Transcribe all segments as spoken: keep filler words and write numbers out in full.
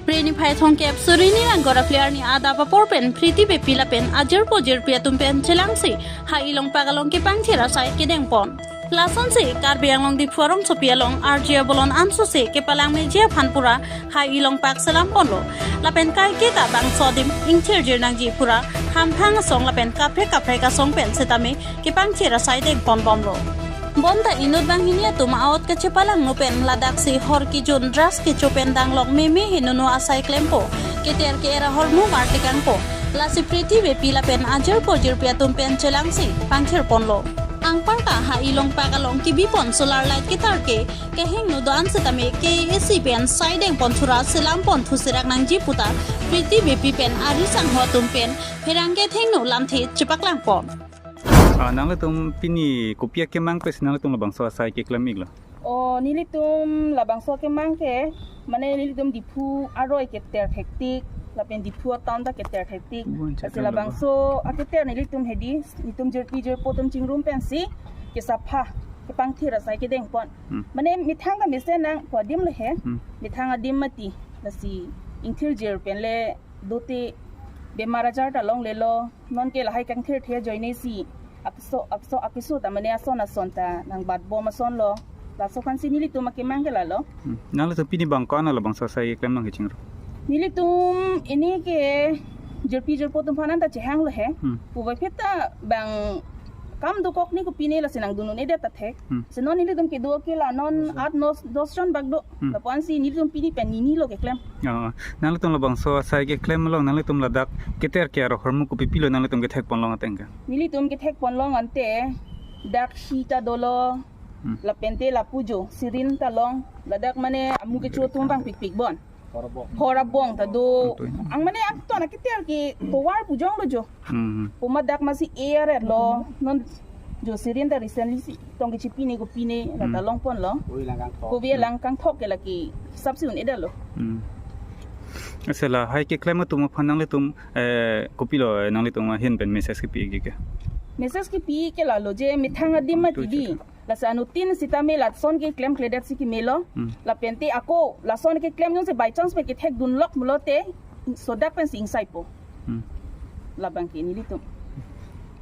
Phre niphai thomkep suri ni ingkoi ra phli arni adap apor pen Priti Beypi lapen ajirpo jirpi atum pen chelangsi ha Ilongpak along kepangthir asai kedengpon. Lasonsi Karbi Anglong Diphu arongsopi along arje abolon ansose kepalang meji aphan pura ha Ilongpak selamponlo. Lapen kaiketa bangso adim ingthirjir nangji pura hamphang asong lapen kaprek kaprek asong pen setame kepangthir asai dengponbomlo. Bonta inut banghini atum a-ot kachepalangno pen ladaksi hor kejun drugs kecho pen danglok meme henono asai klempo. Keter ke-er ahormu martekangpo. Lasi Priti Beypi lapen ajirpo jirpi atum pen chelangsi pangthirponlo. Anparta ha Ilongpak along kebipon solar light ketar ke kehingno do-an setame K A A C pen sai dengpon thura selampon thusirak nangji puta Priti Beypi pen ari sangho atum pen pherangke thengno lamthe chepaklangpon. Ah, nanglitum pini kopi akemang pensi nanglitum labangso asai keklem-iklo? O, nelitum labangso akemang ke, mane nelitum Diphu aroi keter thektik, lapen Diphu atown ta keter thektik. Bon, lasi chethan labangso aketer nelitum hedi, nelitum jirpi jirpo atum chingrum pensi, kesapha, kepangthir asai kedengpon. Hmm. Mane methang ta mesen nang, pu adim le he, Hmm. methang adim mati, lasi ingthirjir pen le dote bemar ajar ta longlelo, nonke lahai kangthirthe ajoinesi akeso, akeso, akeso ta mane ason ason ta nangbatbom asonlo. Laso aphansi nelitum akemang ke lalo. Hmm. Nanglitum pini bang ko-an labangso asai keklem nang kechingrum? Nelitum ini ke jirpi jirpo atum aphan anta chehanglo he. Hmm. Puvoiphit ta bang kam dokok ni kopine lasi nangdun un-edet ta thek. Hmm. Si non nelitum kedo ke la non Dos jon. At nos, dos jon bak do. Hmm. Lapu-ansi nelitum pini pen ninilo keklem. Oh, nanglitum labangso asai keklem along nanglitum ladak keter ke-er ahormu kopipilo nanglitum kethekponlong ateng ke? Nelitum kethekponlong ante dak si ta dolo, Hmm. lapente lapu jo, sirin ta long, ladak mane amu kecho atum vangpikpik bon. Hor abong ta do. Betul. Ang mane angton aketer ke tovar pu jonglo jo. Hmm. Puma dak masi air lo, non jo sirin ta recently si tong kechipine kopine, la ta Hmm. longponlo. Kove lang kangthok. Kove lang kangthok ke lake sapsi un-edetlo. Hmm. Lasi lahai keklem atum aphan nanglitum, eh, kopilo, eh, nanglitum ahin pen message kepi-ikji ke? Message kepi ke lalo je methang adim mati di. Betul, betul. Lasi anuttin sitame lason keklemkledet si kemelo. Hmm. Lapente ako lason keklem jongsi by chance pen kethekdunlok pulote, sodak pensi ingsaipo. Hmm. Labang ke nelitum.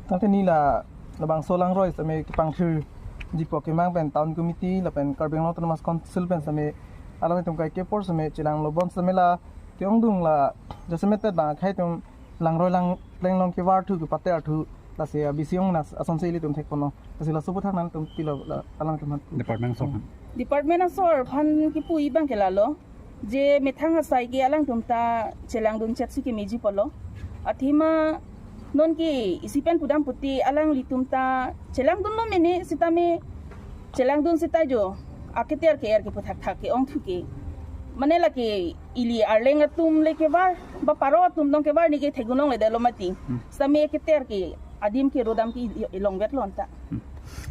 Tangte neli la labangso langroi sitame kepangthirjipo akemang pen town committee lapen Karbi Anglong Autonomous Council pen sitame alanglitum kaike apor sitame chelanglo, bonsitame la ke-ongdung la jasemet pet bang akhei atum langroi lang pleng along kevar thu kepater thu lasi abisi ong nas asonsi ilitum thekponlo. Lasi laso aputhak nangtum pilo la alanglitum aphan? Department asor aphan. Department asor aphan kipu abang ke lalo. Je methang asai ke alangtum ta chelangdun chetsi kemeji pulo. Athema nonke isi pen pudam puti alanglitum ta chelangdunlo mene sitame chelangdun sita jo aketer ke-er ke puthakthak ke-ong thu ke. Mane lake ili arleng atum le kevar, ba paro atum dong kevar ni kethekdun longledetlo mati. Hmm. Sitame keter ke adim ke rodam ke i-, ilongvetlo anta. Hmm.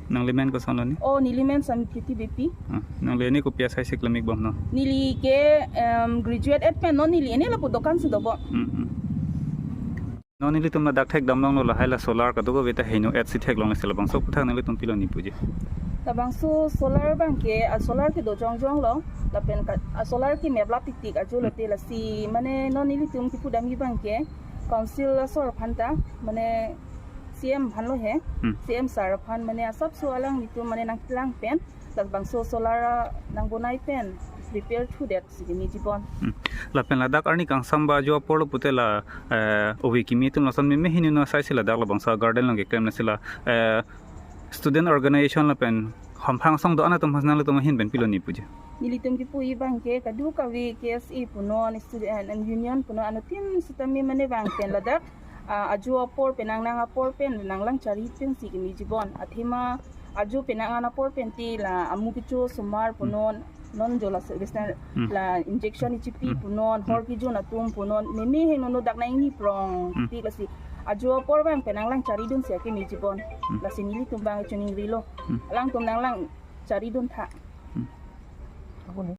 Nangli men kosonlo ni? O, neli men sitame Priti Beypi. Ah, nangli ni kopi asai si klem-ikbomlo? Neli ke, em, graduate et pen non neli ene lapu dokan si dobom. Hmm, hmm. Non nelitum ladak thekdamlonglo lahai la solar kadokave ta heno et si theklong lasi labangso aputhak nanglitum pilo neli puji? Labangso solar abang ke, a solar kedo jongjonglo, lapen ka, a solar ke meplap tiktik ajo lote lasi, mane non nelitum kipudamji abang ke, council asor aphan ta, mane C M aphanlo he, Hmm. C M sir aphan mane asapso alanglitum mane nangkelang pen, labangso solar nangbonai pen, prepare thudet si kemeji bon. Hmm. Lapen ladak arni kangsam ba ajo aporlo pute la, eh, ove kimi atum lason meme henono asai si ladak labangso garden along keklem lasi la, eh, student organization lapen hamphang asong do-an atum aphan nanglitum ahin pen pilo neli puji? Nelitum kipu abang ke kadokave K S A punon, student union punon, anuttin sitame mane vang pen ladak, ah, ajo apor penang nang apor pen nanglang chari pensi kemeji bon. Athema ajo penang an apor pen te la amu kecho osomar punon, non jo la se-, western Hmm. la injection ichipi Hmm. punon, Hmm. hor kejun atum punon, meme henono dak nang ingni prong Hmm. tik lasi ajo apor abang penang lang charidun si kemeji bon. Hmm. Lasi nelitum abang chuning rilo. Hmm. Alangtum nanglang charidun tha. Hmm. Ako ni.